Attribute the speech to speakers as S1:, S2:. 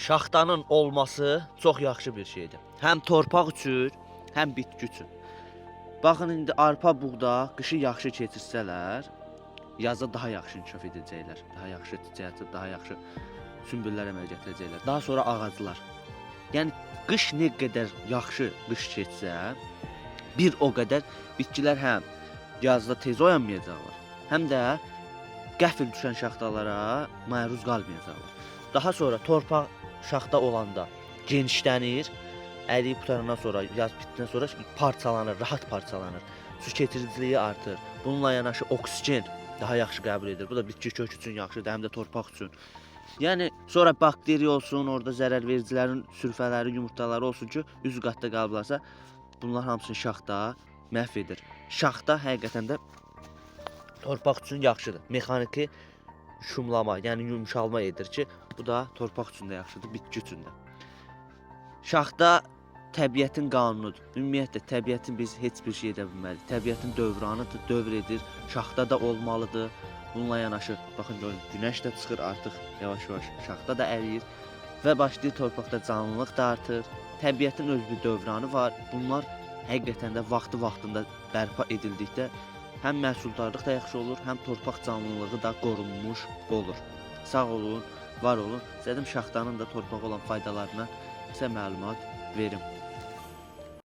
S1: Şaxtanın olması çox yaxşı bir şeydir. Həm torpaq üçün, həm bitki üçün. Baxın indi arpa, buğda qışı yaxşı keçirsələr, yazda daha yaxşı inkişaf edəcəklər. Daha yaxşı çiçək açıb, daha yaxşı sümbüllər əmələ gətirəcəklər. Daha sonra ağaclar. Yəni qış nə qədər yaxşı qış keçsə, bir o qədər bitkilər həm yazda tez oyanmayacaqlar, həm də qəfil düşən şaxtalara məruz qalmayacaqlar. Daha sonra torpaq şaxta olanda genişlənir, əriyib qutarandan sonra, yaz bitdikdən sonra parçalanır, rahat parçalanır. Su keçiriciliyi artır. Bununla yanaşı oksigen daha yaxşı qəbul edir. Bu da bitki kökü üçün yaxşıdır, həm də torpaq üçün. Yəni sonra bakteriya olsun, orada zərər vericilərin sürfələri, yumurtaları olsun ki, üz qatda qalıblarsa, bunlar hamısını şaxta məhv edir. Şaxta həqiqətən də torpaq üçün yaxşıdır. Mexaniki şumlama, yəni yumşalma edir ki, bu da torpaq üçün də yaxşıdır, bitki üçün də. Şaxta təbiətin qanunudur. Ümumiyyətlə təbiətin biz heç bir şey edə bilmərik. Təbiətin dövranıdır, dövr edir. Şaxta da olmalıdır. Bununla yanaşı, baxın görün, günəş də çıxır artıq yavaş-yavaş, şaxta da əriyir və başlayır torpaqda canlılıq da artır. Təbiətin öz bir dövranı var. Bunlar həqiqətən də vaxtı-vaxtında bərpa edildikdə həm məhsuldarlıq da yaxşı olur, həm torpaq canlılığı da qorunmuş olur. Sağ olun, var olun. İstədim şaxtanın da torpağa olan faydalarına sizə məlumat verim.